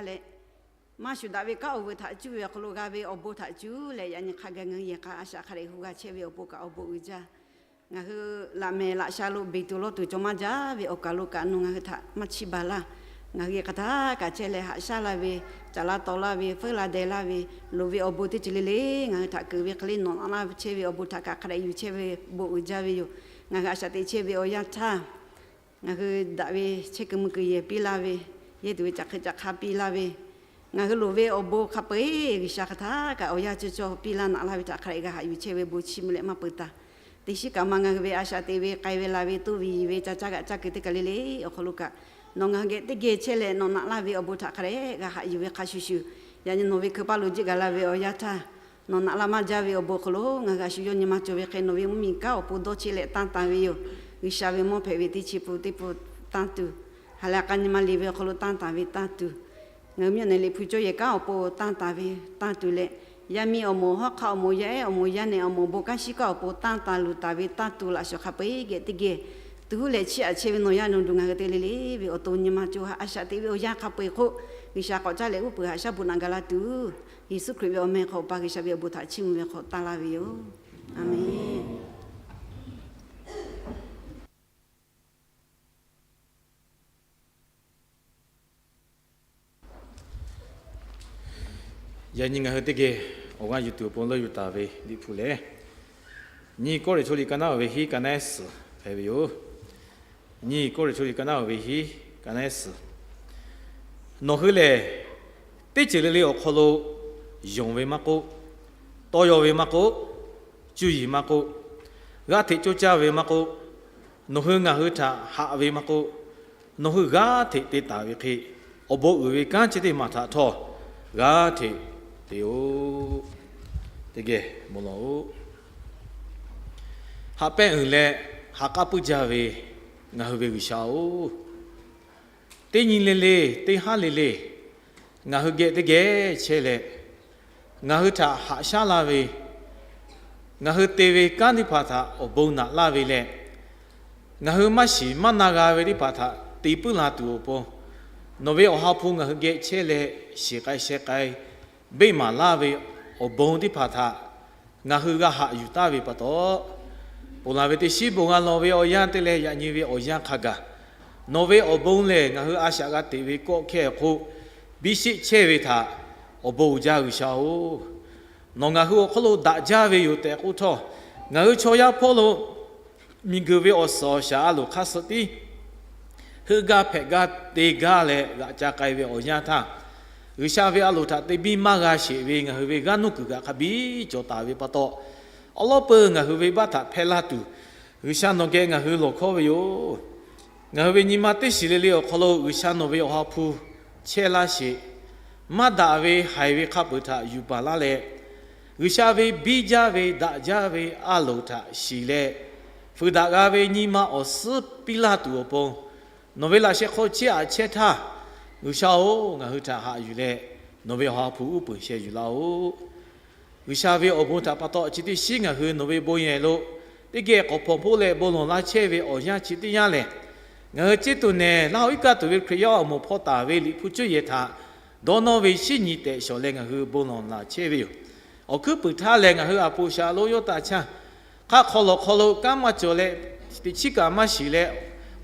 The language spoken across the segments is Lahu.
leh, maˇ shuˍ daꞈ ve kanˉ awˬ veuˬ htaꞈ cuˇ ve awˬ hk'aw lo g'a ve awˬ bon htaꞈ cuˇ leh, yaꞈ nyi hk'a gaˬ ngaˬ hui yehˬ k'a a shaꞈ hk'a dehꞈ hu g'a chehˇ ve awˬ bon kaꞈ awˬ bon uiˍ jaˇ. Ngaˬ hui laꞈ mehˍ laꞈ sha lo beˬ tuˬ lawˇ tuˬ cawˬ maˇ jaˇ ve awˬ kaˬ lo kaꞈ nawˬ ngaˬ hui htaꞈ maˇ chiˇ baˬ laˇ. Ngaˬ hui hk'aˬ htaˇ kaꞈ chehˇ leh haꞈ shaˉ laˇ ve, caˍ laˇ taw laˇ ve, feuˉ laˇ deh laˇ ve, loˍ ve awˬ bon teˇ ceuˬ le le ngaˬ hui htaꞈ keunˍ ve hk'e le nawˬ naꞈ laˇ chehˇ ve awˬ bon htaꞈ kaꞈ hk'a dehꞈ yuˬ chehˇ ve bon uiˍ jaˇ ve yoˬ. Ngaˬ hui a shaꞈ teꞈ chehˇ ve awˬ yanˇ htaˇ, ngaˬ hui daꞈ ve chehˇ kuiˬ mui kuiˬ yehˬ piˇ laˇ ve, yehˇ tuˬ ve caꞈ hk'e caꞈ hk'a piˇ laˇ ve, ngaˬ hui loˍ ve awˬ bon hk'a peu-eˬ G'uiˬsha hk'aˬ htaˇ kaꞈ awˬ yanˇ cawˇ cawˇ piˇ laˇ naꞈ laˇ ve htaꞈ hk'a dehꞈ g'a haꞈ yuˬ chehˇ ve bon chiˇ mvuh leh maˇ peu taˍ. Teˇ shiˉ kaꞈ ma ngaˬ hui ve a shaꞈ teꞈ ve k'ai ve la ve toˇ ve yiˍ ve ca caˇ g'aꞈ caˇ kuiˬ teˇ kaˬ le le awˬ hk'aw lo kaꞈ, nawˬ ngaˬ hui geh teˇ geh chehˇ leh nawˬ naꞈ laˇ ve awˬ bon htaꞈ hk'a dehꞈ g'a haꞈ yuˬ ve hk'a shuˍ shuˍ, yaꞈ nyi nawˬ ve hkui paˇ lo jiˆ gaˬ la ve awˬ yanˇ htaˇ, nawˬ naꞈ laˇ maˇ jaˇ ve awˬ bon awˬ hk'aw lo ngaˬ hui a shu yawˇ nyi ma cawˬ ve hk'e nawˬ ve mvuhˇmiˬ kanˉ awˬ pon dawˇ cheˆ leh tanˇ taˍ ve yoˬ. G'uiˬsha ve mawˇ hpehꞈ ve teˇ chi pun teˇ pun tanˇ tuˬ, ha lehˬ a k'a nyi ma le ve awˬ hk'aw lo tanˇ taˍ ve tanˇ tuˬ, ngaˬ hui miˬ awˬ nehˬ Liꞈ hpu cawˇ yehˬ kanˉ awˬ pon tanˇ taˍ ve tanˇ tuˬ leh, yaˇ miˇ awˬ moˍ, hawˉ hk'aˆ awˬ moˍ, yaˇ ehˉ awˬ moˍ, yaˇ nehˬ awˬ moˍ, bon kanˉ shiˉ kaˆ awˬ pon tanˇ taˍ luˬ taˍ ve tanˇ tuˬ laꞈ shawnˍ hk'a peu-eˬ geh teˇ geh tuˬ huˉ leh chiˇ aꞈ chehˇ ve nawˬ yaˇ nawˬ duˬ ngaˬ hui te le le ve awˬ to nyi ma cawˇ ha a shaꞈ teꞈ ve awˬ yanˇ hk'a peu-eˬ hk'oˆ, G'uiˬsha k'awꞈ caˇ leh uˉ peunˍ haꞈ shaˉ bon naꞈ gaˬ la tuˬ, Yeˍsuˆ Hkriꞈ ve awˬ meh hk'aw Awˬ pa G'uiˬsha ve awˬ bon htaꞈ chiˇ mvuh ve hk'aw tanˇ laˇ ve yoˬ. A menˬ. Yaꞈ nyi ngaˬ hui teˇ geh awˬ g'aˇ yuˬ tuˬ awˬ pon leuˆ yuˬ taˍ ve Liꞈ hpu lehˬ, nyiˇ Kawˇrenˍhtuˆ liꞈ ka naˉ oˍ ve hiˉ ka naˉ suhˍ hpehꞈ ve yoˬ. Nyiˇ Kawˇrenˍhtuˆ liꞈ ka naˉ oˍ ve hiˉ ka naˉ suhˍ. Nawˬ hui lehˬ, teˇ ceuˬ le le awˬ hk'aw lo yonˍ ve maˇ k'oˆ, tawˇ yaw ve maˇ k'oˆ, cuˇ yiˍ maˇ k'oˆ, g'aˇ hteꞈ coˇ caˇ ve maˇ k'oˆ, nawˬ hui ngaˬ hui htaꞈ haꞈ ve maˇ k'oˆ, nawˬ hui g'aˇ hteꞈ te taˍ ve hk'e, awˬ bon uiˍ ve kanˉ chi teˇ maˬ htaꞈ htawˇ g'aˇ hteꞈ te-oˬ. Teˇ geh bon lawˬ-oˬ. Haꞈ pehnˇ uiˍ leh ha k'aˉ puiˉ jaˇ ve ngaˬ hui ve G'uiˬsha-oˬ, teˇ nyi le le, teˇ haˉ le le, ngaˬ hui geh teˇ geh chehˇ leh, ngaˬ hui htaꞈ haꞈ shaˉ laˇ ve, ngaˬ hui te ve kanˉ teˇ hpaˍ htaꞈ awˬ bon naꞈ laˇ ve leh, ngaˬ hui maˇ shiˍ maˇ na g'a ve teˇ hpaˍ htaꞈ te puiˉ la tuˬ awˬ pon, nawˬ ve Awˬ ha hpu ngaˬ hui geh chehˇ leh shiˍ k'ai sheh k'ai beˆ maˍ laˇ ve awˬ bon teˇ hpaˍ htaꞈ ngaˬ hui g'a haꞈ yuˬ taˍ ve pa taw, ponˬ laˬ ve teˇ shiˉ bon g'a lawˬ ve awˬ yanˇ te leh yaꞈ nyi ve awˬ yanˇ hk'a gaˬ, nawˬ ve awˬ bon lehˬ ngaˬ hui a shaꞈ g'a teꞈ ve kawˆ hkehˇ hk'oˆ biˇ sheˆ chehˇ ve htaꞈ awˬ bon uiˍ jaˇ G'uiˬsha-oˬ, nawˬ ngaˬ hui awˬ hk'aw lo daꞈ jaˇ ve yoˬ tehꞈ k'oˆ htawˇ, ngaˬ hui chaw yaˇ hpawˇ lo miˬguiˬ ve awˬ suhˍ awˬ shaˍ a loˍ hk'aˇ suh tiˉ heuˆ gaˇ hpehꞈ gaˇ te gaˇ leh g'aꞈ ca k'ai ve awˬ yanˇ htaˇ, G'uiˬsha ve a loˍ htaꞈ te biˇ maˇ g'a sheˍ ve ngaˬ hui ve g'aˇ nuˇ kuiˬ kaꞈ hk'a biˇ cawˬ taˍ ve pa taw, awˉ lawˉ peuˬ ngaˬ hui ve baˆ htaꞈ hpehˇ laˇ tuˬ, G'uiˬsha nawˬ geh ngaˬ hui lawˬ hkawˇ ve yoˬ. Ngaˬ hui ve nyi ma teˇ shiˍ le le awˬ hk'aw lo G'uiˬsha nawˬ ve Awˬ ha hpu chehˇ laˇ sheˍ. Maˇ daꞈ ve haiˬ ve hk'a peuˬ htaꞈ yuˬ baˬ laˇ leh, G'uiˬsha ve biˇ jaˇ ve daꞈ jaˇ ve a loˍ htaꞈ shiˍ leh, fuiˍ daꞈ g'a ve nyi ma awˬ suhˉ piˇ laˇ tuˬ awˬ pon, nawˬ ve laꞈ sheh hk'aw chehˇ aꞈ chehˇ htaˇ, G'uiˬsha-oˬ, ngaˬ hui htaꞈ haꞈ yuˬ leh, nawˬ ve Awˬ ha hpu uˉ peunˍ sheh yuˬ laˇ-oˬ. G'uiˬsha ve awˬ bon htaꞈ pa taw chi teˇ shiˉ ngaˬ hui nawˬ ve bon yehˬ lo teˇ geh k'awꞈ hpawnˬ hpoˆ leh bon lawˬ laˇ chehˇ ve awˬ yanˇ chi teˇ yanˇ lehˬ, ngaˬ hui ceˇ tuˬ nehˬ laˇ hoꞈ iˉ kaˆ tuˬ ve Hkriꞈ yaˇ awˬ moˍ hpawˇ taˍ ve Liꞈ hpu cuˇ yehˬ htaꞈ dawˇ nawˇ ve shinˉ nyi tehꞈ shawˍ leh ngaˬ hui bon lawˬ laˬ chehˇ ve yoˬ. Awˬ hkuiˉ puiˍ htaˇ lehˬ, ngaˬ hui aˬ poꞈ shaˍ lo yawˇ taꞈ chaˇ hk'aˆ hk'aw lawˬ hk'aw lo kanˉ maˇ cawˬ leh, teꞈ chiˉ kaꞈ maˇ shiˍ leh,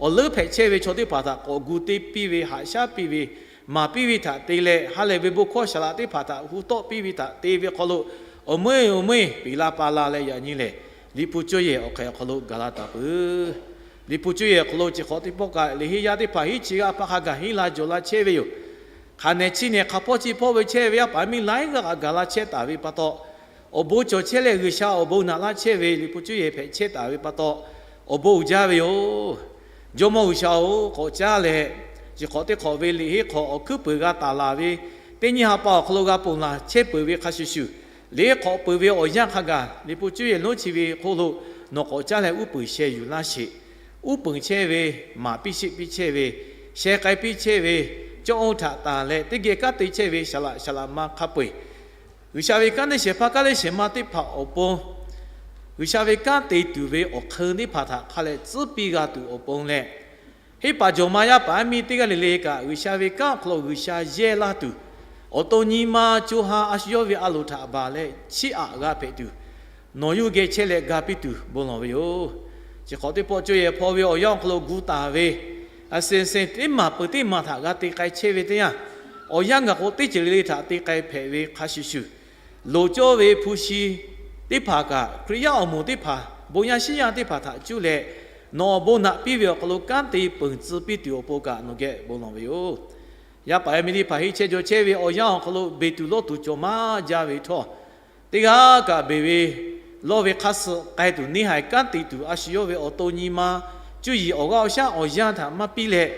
awˬ leuˉ hpehꞈ chehˇ ve chaw teˇ hpaˍ htaꞈ k'awꞈ gu te piˇ ve, haꞈ shaˉ piˇ ve, maˍ piˇ ve htaꞈ te leh, ha lehˬ ve bon hkawˇ saˍ laꞈ teˇ hpaˍ htaꞈ hu tawˆ piˇ ve htaꞈ te ve hk'aw lo, awˬ meuˇ awˬ meuˇ peꞈ la pa la leh yaꞈ nyi lehˬ, Liꞈ hpu cuˇ yehˬ awˬ hk'ehꞈ awˬ hk'aw lo gaˬ la taˍ peuˬ. Liꞈ hpu cuˇ yehˬ awˬ hk'aw lo chi hk'awꞈ teˇ pawˆ kaꞈ liꞈ henˇ yaˇ teˇ hpaˍ hiˉ chi g'aˇ hpaˇ hk'a gaˬ henˇ la jawˬ la chehˇ ve yoˬ. Hk'aˬ nehˬ chi nehˬ hk'a hpawˇ chi hpawˇ ve chehˇ ve yaˇ paˍ miˇ laiˉ g'aˇ kaꞈ gaˬ la chehˇ taˍ ve pa taw, awˬ bon cawˬ chehˇ leh G'uiˬsha awˬ bon naꞈ laˇ chehˇ ve Liꞈ hpu cuˇ yehˬ hpehꞈ chehˇ taˍ ve pa taw, awˬ bon uiˍ jaˇ ve yoˬ. Jawˇmawˇ G'uiˬsha-oˬ, k'awꞈ caˉ leh, chi hk'awꞈ teˇ hk'awꞈ ve liꞈ henˇ hk'awꞈ awˬ hkuiˉ puiˍ g'a taˍ laˬ ve, teˇ nyi ha pa awˬ hk'aw lo g'a ponˬ laˬ chehˇ peuˬ ve hk'a shuˍ shuˍ, liꞈ henˇ hk'awꞈ peuˬ ve awˬ yanˇ hk'a gaˬ Liꞈ hpu cuˇ yehˬ lonˉ chi ve hk'oˆ lo nawˬ k'awꞈ caˉ leh uˉ peunˍ sheh yuˬ laˇ sheˍ. Uˉ peunˍ chehˇ ve, maˍ piˇ sheˆ piˇ chehˇ ve, sheh k'ai piˇ chehˇ ve, cawˇ oˇ htaꞈ tanˬ leh teˇ geh kanˉ te chehˇ ve saˍ laꞈ saˍ laꞈ ma hk'a peu-eˬ, G'uiˬsha ve kanˉ neˇ shehˍ hpaˇ kanˉ neˇ shehˍ ma teˇ hpaˍ awˬ pon, G'uiˬsha ve kanˉ te tuˬ ve awˬ hk'eun teˇ hpaˍ htaꞈ hk'a leh tcuhˉ piˇ g'a tuˬ awˬ pon leh, Henˇ paˍ jawˬ ma yaˇ paˍ yaˇ miˇ teˇ g'aˇ le le kaꞈ, G'uiˬsha ve kanˉ awˬ hk'aw lo G'uiˬsha yehˇ laˇ tuˬ, awˬ to nyi ma co ha a shu yawˇ ve a loˍ htaꞈ baˬ leh chiˇ aꞈ g'a hpehꞈ tuˬ, nawˬ yawˇ hui geh chehˇ leh ga piˇ tuˬ bon lawˬ ve yoˬ. Chi hk'awꞈ teˇ pawˆ cuˇ yehˬ hpaw ve awˬ yanˇ awˬ hk'aw lo gu taˍ ve, a seh seh teˇ maˬ peuˬ teˇ maˬ htaꞈ g'a te k'ai chehˇ ve teˇ yanˇ, awˬ yanˇ gaˬ k'o teˇ ceuˬ le le htaꞈ te k'ai hpehꞈ ve hk'a shuˍ shuˍ, loˍ cawˇ ve hpu shi teˇ hpaˍ kaꞈ, Hkriꞈ yaˇ awˬ moˍ teˇ hpaˍ, bon yaˇ shiˉ yaˇ teˇ hpaˍ htaꞈ cuˇ leh, nawˬ awˬ bon naꞈ piˇ ve awˬ hk'aw lo kanˉ te peuˬ tcuh piˇ tuˬ awˬ pon kaꞈ nawˬ geh bon lawˬ ve yoˬ. Yaˇ paˍ yaˇ miˇ teˇ hpaˍ henˇ chehˇ jaw chehˇ ve awˬ yanˇ awˬ hk'aw lo beˬ tuˬ lawˇ tuˬ cawˬ maˇ jaˇ ve htawˇ, teˇ g'aˇ kaꞈ beˬ ve lawˇ ve hk'aˇ suh k'ai tuˬ, neˇ haiˬ kanˉ te tuˬ a shu yawˇ ve awˬ to nyi ma cuˇ yiˍ awˬ g'aˇ awˬ shaˉ awˬ yanˇ htaꞈ maˇ piˇ leh,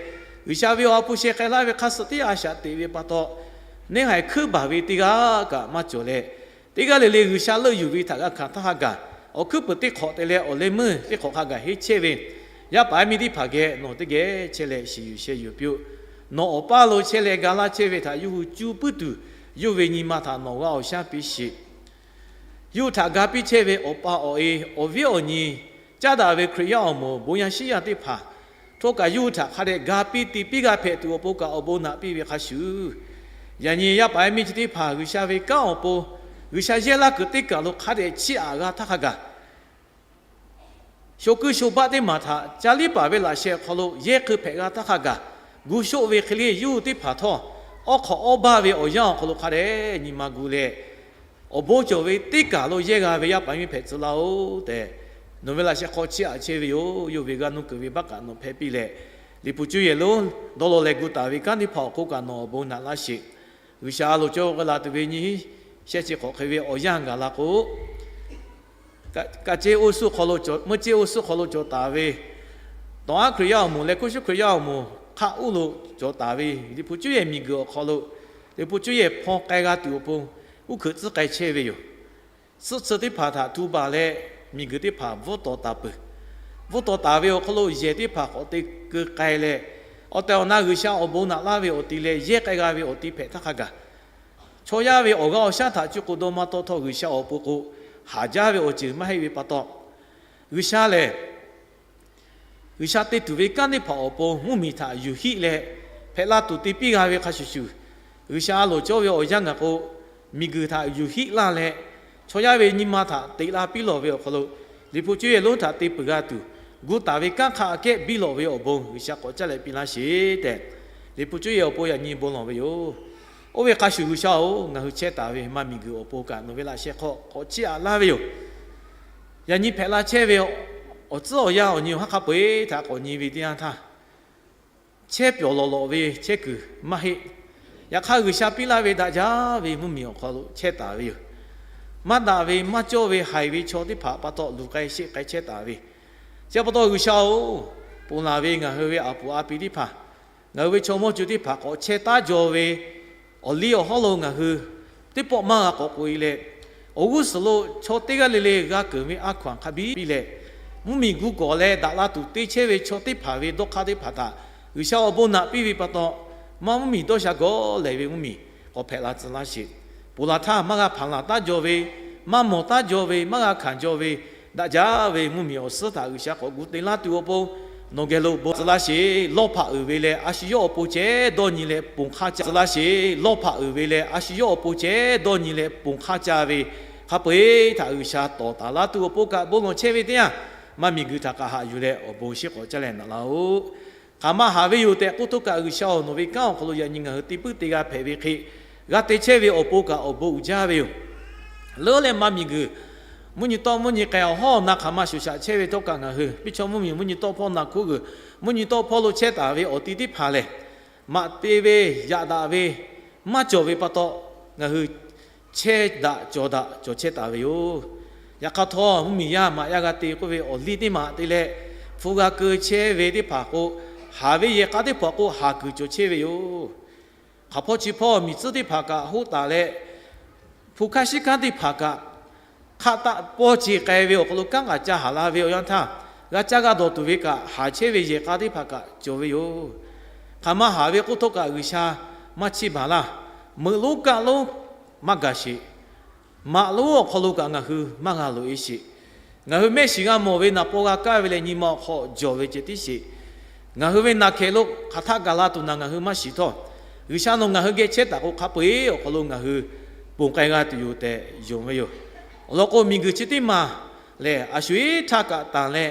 G'uiˬsha ve awˬ ha hpu sheh k'ai laˇ ve hk'aˇ suh teˇ a shaꞈ teꞈ ve pa taw, neˇ haiˬ hkuiˉ baˬ ve teˇ g'aˇ kaꞈ maˇ cawˬ leh, teˇ g'aˇ le le G'uiˬsha leuˆ yuˬ ve htaꞈ g'a hkanˍ htaˇ hk'a gaˬ, awˬ hkuiˉ puiˍ teˇ hk'awꞈ te leh awˬ leh meuˇ teˇ hk'awꞈ hk'a gaˬ henˇ chehˇ ve yaˇ paˍ yaˇ miˇ teˇ hpaˍ geh nawˬ teˇ geh chehˇ leh shiˍ yuˬ sheh yuˬ piˇ-oˆ. Nawˬ awˬ paˇ lo chehˇ leh ga laˇ chehˇ ve htaꞈ yawˇ hui cuˇ puiˉ tuˬ, yawˇ ve nyi ma htaꞈ nawˬ g'aˇ awˬ shaˉ piˇ sheˍ. Yawˇ hui htaꞈ ga piˇ chehˇ ve awˬ pa awˬ e, awˬ viˉ awˬ nyi, caˉ daꞈ ve Hkriꞈ yaˇ awˬ moˍ, bon yaˇ shiˉ yaˇ teˇ hpaˍ htawˇ kaꞈ yawˇ hui htaꞈ hk'a dehꞈ ga piˇ te piˇ g'a hpehꞈ tuˬ awˬ pon kaꞈ awˬ bon naꞈ piˇ ve hk'a shuˍ, yaꞈ nyi yaˇ paˍ yaˇ miˇ chi teˇ hpaˍ G'uiˬsha ve kanˉ awˬ pon, G'uiˬsha yehˇ laˇ kuiˬ teˇ kaˬ lo hk'a dehꞈ chiˇ aꞈ g'a htaˇ hk'a gaˬ, sho kuiˉ sho baˆ teˇ maˬ htaꞈ caˇ liˇ paˍ ve laꞈ sheh awˬ hk'aw lo yehˇ hk'eun hpehꞈ g'a htaˇ hk'a gaˬ, gu shoˆ ve hk'e le yawˇ hui teˇ hpaˍ htawˇ, awˉ hk'awꞈ awˉ baˇ ve awˬ yanˇ awˬ hk'aw lo hk'a dehꞈ nyi ma gu leh, awˬ bon cawˬ ve teˇ kaˬ lo yehˇ g'a ve yaˇ paˍ yaˇ miˇ hpehꞈ tcuh laˇ-oˆ tehꞈ, nawˬ ve laꞈ sheh hk'aw chiˇ aꞈ chehˇ ve yoˬ. Yawˇ ve g'a nuˇ kuiˬ ve baˆ kaꞈ nawˬ hpehˇ piˇ leh, Liꞈ hpu cuˇ yehˬ lonˉ dawˇ law leh gu taˍ ve kanˉ teˇ hpaˍ awˬ hk'oˆ kaꞈ nawˬ awˬ bon naꞈ laˇ sheˍ. G'uiˬsha a loˍ cawˇ k'ai la tuˬ ve nyiˇ shehˆ chi hk'awꞈ hk'e ve awˬ yanˇ gaˬ la k'o, kaꞈ, kaꞈ ceˇ oˇ suˇ hk'aw lo cawˬ, meuˇ ceˇ oˇ suˇ hk'aw lo cawˬ taˍ ve, tawˍ aˉ Hkriꞈ yaˇ awˬ moˍ leh Hkuˇ shuˍ Hkriꞈ yaˇ awˬ moˍ hk'aˆ uˉ lo cawˬ taˍ ve Liꞈ hpu cuˇ yehˬ miˬguiˬ awˬ hk'aw lo, Liꞈ hpu cuˇ yehˬ hpaw k'ai g'a tuˬ awˬ pon, uˉ hkeuꞈ tcuhˉ k'ai chehˇ ve yoˬ. Suhˆ tsuhˇ teˇ hpaˍ htaꞈ tu baˬ leh, miˬguiˬ teˇ hpaˍ bvuhˇ tawˍ taˍ peuˬ. Bvuhˇ tawˍ taˍ ve awˬ hk'aw lo yehˬ teˇ hpaˍ k'awꞈ te keu k'ai leh, awˬ tehˬ awˬ na G'uiˬsha awˬ bon naꞈ laˇ ve awˬ ti leh yehˇ k'ai g'a ve awˬ ti hpehꞈ htaˇ hk'a gaˬ, chaw yaˇ ve awˬ g'aˇ awˬ shaˉ htaꞈ cuˇ k'o dawˇ maˇ tawˆ htawˇ, G'uiˬsha awˬ pon k'o haˍ jaˇ ve awˬ ceuˬ maˇ heˆ ve pa taw, G'uiˬsha lehˬ G'uiˬsha te tuˬ ve kanˉ teˇ hpaˍ awˬ pon mvuhˇmiˬ htaꞈ yuˬ hiˆ leh hpehꞈ la tuˬ te piˇ g'a ve hk'a shuˍ shuˍ, G'uiˬsha a loˍ cawˇ ve awˬ yanˇ gaˬ k'o, miˬguiˬ htaꞈ yuˬ hiˆ laˇ leh, chaw yaˇ ve nyi ma htaꞈ teꞈ la piˇ lawˬ ve awˬ hk'aw lo, Liꞈ hpu cuˇ yehˬ lonˉ htaꞈ te peuˬ g'a tuˬ, gu taˍ ve kanˉ hk'a aꞈ kehˉ biˇ lawˬ ve awˬ bon G'uiˬsha k'awꞈ caˇ leh piˇ laˇ sheˍ tehꞈ, Liꞈ hpu cuˇ yehˬ awˬ pon yaꞈ nyi bon lawˬ ve yoˬ. Oˇ ve hk'a shuˍ G'uiˬsha-oˬ, ngaˬ hui chehˇ taˍ ve maˇ miˬguiˬ awˬ pon kaꞈ nawˬ ve laꞈ sheh hk'aw k'awꞈ chiˇ aꞈ laˇ ve yoˬ. Yaꞈ nyi hpehꞈ la chehˇ ve awˬ tcuhˉ awˬ yanˇ awˬ nyi awˬ haˉ hk'a peu-eˬ htaꞈ k'awꞈ nyi ve teˇ yanˇ htaˇ, chehˇ pyawˬ lawˬ lawꞈ ve chehˇ kuiˬ maˇ heˆ. Yaꞈ hk'aˇ, G'uiˬsha piˇ laˇ ve daꞈ jaˇ ve mvuhˇmiˬ awˬ hk'aw lo chehˇ taˍ ve yoˬ. Maˇ daꞈ ve maˇ cawˇ ve haiˬ ve chaw teˇ hpaˍ pa taw luˬ k'ai sheˆ k'ai chehˇ taˍ ve, chi pa taw G'uiˬsha-oˬ, ponˬ laˬ ve ngaˬ hui ve aˬ puˍ a pi teˇ hpaˍ, ngaˬ hui ve chaw mawˇ co teˇ hpaˍ k'awꞈ chehˇ taˉ jaw ve awˬ liˇ awˬ hawˉ lo ngaˬ hui teˇ pawˆ maˇ g'a k'awꞈ k'oꞈ e leh, awˬ g'uˇ suhˍ lo chaw teˇ g'aˇ le le g'a keunˍ ve a hkaw anˬ hk'a biˇ piˇ leh, mvuhˇmiˬ gu kawˍ leh daꞈ la tuˬ te chehˇ ve chaw teˇ hpaˍ ve dawˇ hk'aˇ teˇ hpaˍ htaꞈ G'uiˬsha awˬ bon naꞈ piˇ ve pa taw, maˇ mvuhˇmiˬ dawˇ sha gawˇ lehˬ ve mvuhˇmiˬ k'awꞈ hpehꞈ la tcuh laˇ sheˍ. Ponˬ laˬ htaˇ maˇ g'a hpanˍ laˬ taˉ jaw ve, maˇ mawˬ taˉ jaw ve, maˇ g'a hkanˍ jaw ve, daꞈ jaˇ ve mvuhˇmiˬ awˬ suhˉ htaꞈ G'uiˬsha k'awꞈ gu te laˇ tuˬ awˬ pon nawˬ geh lo bon tcuh laˇ sheˍ. Lawˇ hpaꞈ uiˍ ve leh a shu yawˇ awˬ pon ceh dawˇ nyi leh ponˬ hk'aˇ ca tcuh laˇ sheˍ. Lawˇ hpaꞈ uiˍ ve leh a shu yawˇ awˬ pon ceh dawˇ nyi leh ponˬ hk'aˇ ca ve hk'a peu-eˬ htaꞈ G'uiˬsha tawˍ taˍ laˇ tuˬ awˬ pon kaꞈ bon lawˬ chehˇ ve teˇ yanˇ, maˇ miˬguiˬ htaꞈ kaꞈ haꞈ yuˬ leh awˬ bon shiˉ k'awꞈ caˇ leh naꞈ laˇ-oˆ. Hk'aˬ ma haˍ ve yoˬ tehꞈ k'oˆ htawˇ kaꞈ, G'uiˬsha-oˬ, nawˬ ve kanˉ awˬ hk'aw lo yaꞈ nyi ngaˬ hui te puiˉ te g'a hpehꞈ ve hk'e, g'a te chehˇ ve awˬ pon kaꞈ awˬ bon uiˍ jaˇ ve yoˬ. Leuˉ leh maˇ miˬguiˬ mvuhˇ nyi tawˆ mvuhˇ nyi k'ai awˬ hawˉ awˬ na hk'aˬ ma shoˍ shaꞈ chehˇ ve htawˇ kaꞈ, ngaˬ hui piˇ chaw mvuhˇmiˬ mvuhˇ nyi tawˆ hpawˇ na hkuˉ g'uiˬ mvuhˇ nyi tawˆ hpawˇ lo chehˇ taˍ ve awˬ ti teˇ hpaˍ lehˬ, maꞈ te ve yaꞈ daꞈ ve maˇ cawˬ ve pa taw, ngaˬ hui chehˇ daꞈ cawˬ daꞈ cawˬ chehˇ taˍ ve yoˬ. Yaꞈ hk'aˇ htawˇ, mvuhˇmiˬ yaˇ maꞈ yaˇ g'a te k'oˆ ve awˬ liˇ teˇ maˬ te leh, hpu g'a keu chehˇ ve teˇ hpaˍ k'o, haˍ ve yehˬ k'a teˇ hpaˍ k'o haˍ kuiˬ cawˬ chehˇ ve yoˬ. Hk'aˬ hpawˇ chi hpawˇ miˬ tcuhˉ teˇ hpaˍ kaꞈ hoˆ taˍ leh, hpu hkaˇ shiˉ hkanˉ teˇ hpaˍ kaꞈ hk'aˆ taˆ pawˇ ce k'ai ve awˬ hk'aw lo kanˉ kaꞈ ca haˍ la ve awˬ yanˇ htaˇ, g'a caˇ g'a dawˬ tuˬ ve kaꞈ haˍ chehˇ ve yehˬ k'a teˇ hpaˍ kaꞈ cawˬ ve yoˬ. Hk'aˬ ma haˍ ve k'oˆ htawˇ kaꞈ G'uiˬsha maˇ chiˇ baˬ laˇ. Meuꞈ lonˉ kaˆ lonˉ maˇ gaˬ sheˍ. Maꞈ lonˉ awˬ hk'aw lo kaꞈ ngaˬ hui maˇ g'a loꞈ e sheˍ. Ngaˬ hui mehˆ shiˍ g'a mawˬ ve naˍ paw g'a kaˇ ve leh nyi ma awˬ hk'aw jawˬ ve ceh tiˉ sheˍ. Ngaˬ hui ve naˬ hkehˍ lo hk'aˬ htaˆ gaˬ la tuˬ naˬ ngaˬ hui maˇ shiˍ htawˇ, G'uiˬsha nawˬ ngaˬ hui geh chehˇ taˍ k'o, hk'a peu-eˬ awˬ hk'aw lo ngaˬ hui ponˬ k'ai g'a tuˬ yoˬ tehꞈ yonˍ ve yoˬ. Awˬ lawn k'o, miˬguiˬ chi teˇ maˬ lehˬ, a shu-eˬ htaˇ kaꞈ tanˬ leh,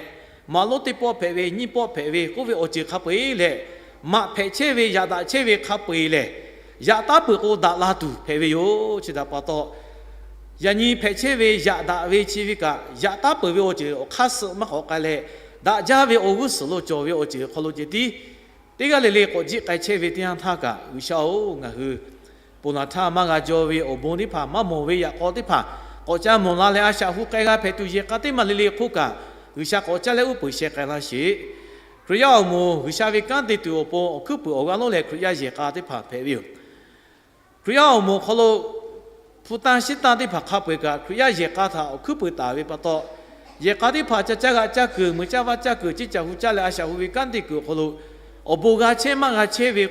maꞈ lonˉ teˇ pawˆ hpehꞈ ve, nyiˇ pawˆ hpehꞈ ve k'oˆ ve awˬ ceuˬ hk'a peu-eˬ lehˬ, maꞈ hpehꞈ chehˇ ve, yaꞈ daꞈ chehˇ ve hk'a peu-eˬ lehˬ, yaꞈ taˉ peuˬ k'o daꞈ la tuˬ hpehꞈ ve yoˬ. Chi htaꞈ pa taw, yaꞈ nyi hpehꞈ chehˇ ve yaꞈ daꞈ ve chi ve kaꞈ, yaꞈ taˉ peuˬ ve awˬ ceuˬ awˬ hk'aˇ suh maˇ k'awꞈ k'ai leh, daꞈ jaˇ ve awˬ g'uˇ suhˍ lo cawˬ ve awˬ ceuˬ hk'aw lo ceh tiˉ teˇ g'aˇ le le k'awꞈ jiˆ k'ai chehˇ ve teˇ yanˇ htaˇ kaꞈ, G'uiˬsha-oˬ, ngaˬ hui ponˬ laˬ htaˇ maˇ g'a jaw ve awˬ bon teˇ hpaˍ, maˇ mawˬ ve yaꞈ k'aw teˇ hpaˍ k'awꞈ ca mawˬ la leh, a shaꞈ hu k'ai g'a hpehꞈ tuˬ yehˬ k'a teˇ maˬ le le hk'oˆ kaꞈ, G'uiˬsha k'awꞈ caˇ leh uˉ peunˍ sheh k'ai laˇ sheˍ. Hkriꞈ yaˇ awˬ moˍ G'uiˬsha ve kanˉ te tuˬ awˬ pon awˬ hkuiˉ puiˍ awˬ g'aˇ lonˉ lehˬ, Hkriꞈ yaˇ yehˬ k'a teˇ hpaˍ hpehꞈ ve yoˬ. Hkriꞈ yaˇ awˬ moˍ hk'aw lo hpu tanˇ shiˉ tanˇ teˇ hpaˍ hk'a peu-eˬ kaꞈ, Hkriꞈ yaˇ yehˬ k'a htaꞈ awˬ hkuiˉ puiˍ taˍ ve pa taw, yehˬ k'a teˇ hpaˍ ca caˇ g'a caˇ kuiˬ, mui caˇ vaˇ caˇ kuiˬ, ceˇ caˬ hu caˇ leh a shaꞈ hu ve kanˉ te kuiˬ awˬ hk'aw lo, awˬ bon g'a chehˇ maˇ g'a chehˇ ve